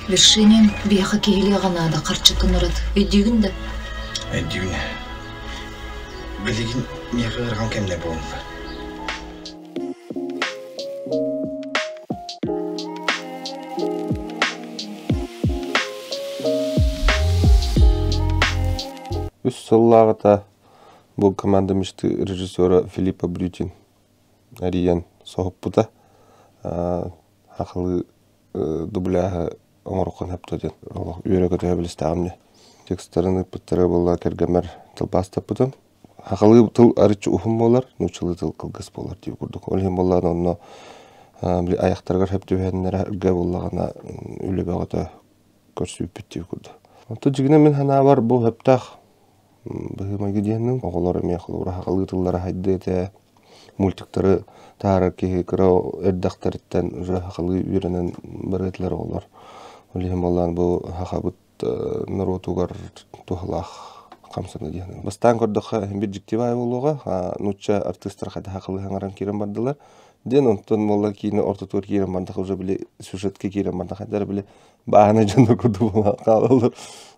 Вершинин биһиэхэ киһилиэҕэ наада харчытын урат. Өйдүүгүн да? Өйдүүбүн. Билигин миэхэ ыарахан кэмнэр буоллулар. Үс сыллааҕыта бу команда мечты режиссера Филиппа Брютин эрийэн соһуппута. Хахылыы дубляһы оҥороххун сөптө диэн олох үөрэ-көтө билистэҕим дии. Текстарын ыыппыттара буолла кэргэммэр тылбаастаппытым. Хахалыы тыл арыччы уһун буолар, нууччалыы тыл кылгас буолар дии курдук. Ол иһин буоллаҕына онно били айахтарыгар сөп түбэһэннэрэ эргэ буоллаҕына үлэ бөҕөтө көрсүбүппүт дии курдук. Онтон дьиҥинэн мин санаабар бу сөптөөх быһыы-майгы диэхинин оҕолор эмиэ холобура хахалыы тыллара хайдыа этэ мультиктары таһаарар киһи кыра эрдэхтэриттэн уже хахалыы үөрэнэн барыатылар оҕолор. Ол иһин буоллаан бу хахабыт норуотугар туһалаах хамсана диэн. Бастаан көрдөххө биир дьикти баай буолуоҕа, нуучча артыыстара хайдах хахалыы хаҥаран киирэн бардылар диэн онтон буолла киинэ ортотугар киирэн бардах уже били сюжетка киирэн бардах хайдах били бааһынай дьоннор курдук буолан хаалаллар.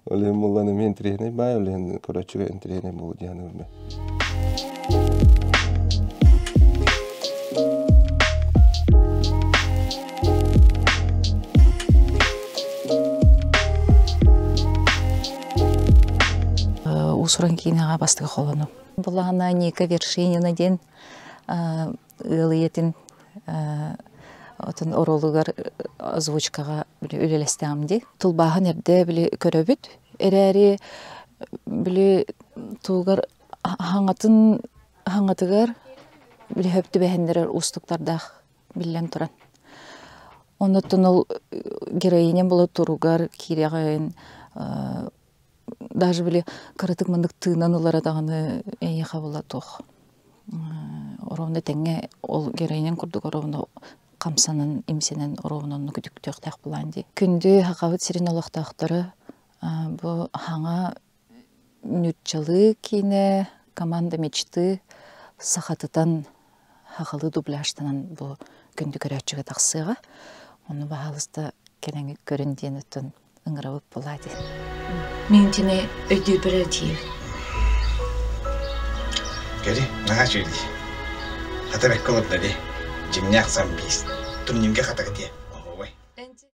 Ол иһин буоллан эмиэ интэриэһинэй баай, ол иһин көрөөччүгэ интэриэһинэй буолуо диэн саныыбын. Уус-уран киинэҕэ бастакы холону. Булаана Ника Вершинина диэн ыал ийэтин отун оруолугар озвучкаҕа үлэлэстэҕим дии. Тылбааһын эрдэ били көрөбүт. Эрээри били тугар хаҥатын хаҥатыгар били хөп түбэһиннэрэр уустуктардаах биллэн туран. Оннуттан ол героиня була туругар киирэҕин даже били кыратык маннык тыынан ылара даҕаны эйиэхэ була туох оруобуна тэҥҥэ ол героинян курдук оруобуна хамсанан имсэнэн оруобуна оннук үтүктүөхтээх былаан дии. Күндү Сахабыт сирин олохтоохторо бу хаҥа нууччалыы киинэ команда мечты сахатытан хахалыы дубляжтанан бу күндү көрөөччүгэ тахсыаҕа. Ону баһаалыста кэлэҥи көрүн диэн оттон ыҥырабыт буолаа дии. Мин итини өйдүүрбэр эрэ тиийэбин. Кэри, наһаа үчүгэй дии. Хата бэккэ олордо дии. Дьиҥнээх самбист. Турнирга хатаҕы диэ.